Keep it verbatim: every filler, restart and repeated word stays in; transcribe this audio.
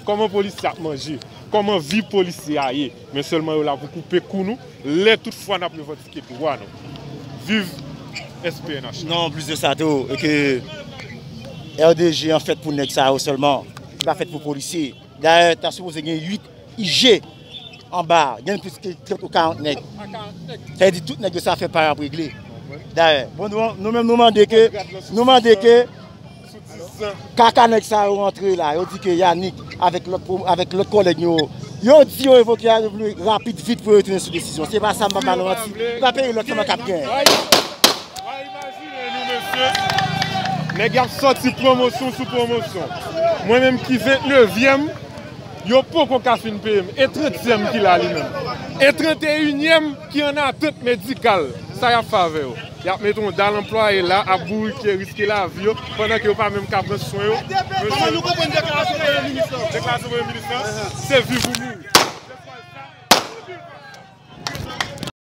Kòman polisye ap manje? Kòman vi polisye a ye? Men sèlman yo la pou koupe kou nou lè tout fwa n ap revandike dwa nou. Viv S P N H. Non, plis de sa tou, e ke R D G an fèt pou nèg sa yo sèlman. Li pa fèt pou polisye. Dayè, ta sipoze gen uit I G anba, gen plis ke trant ou karant nèg. Sa vle di tout nèg yo sa fè pa y ap regle. Dayè, bon, nou, nou menm nou mande ke, nou mande ke kaka nèg sa yo rantre la, yo di ke Yannick avèk lòt pwo-, avèk lòt kòlèg yo, yo di yo revoke a, yo vle rapid vit pou yo retounen sou desizyon. Se pa sa, m pa ba nou manti. Se pa peyi lòt sèlman k ap genyen. Imajine nou, mesye. Nèg y ap sòti pwomosyon sou pwomosyon. Mwen menm ki vennnevyèm, yo poko ka fin peye m. E trantyèm ki la li menm. E tranteyinyèm ki an atant medikal. Sa y ap fè avè yo? Y ap mete yon dal anplwaye la, ap bourike, riske lavi yo, pandan ke yo pa menm ka pran swen yo. Kòman nou konprann deklarasyon Premye Minis lan? Deklarasyon Premye Minis lan, se viv ou mouri.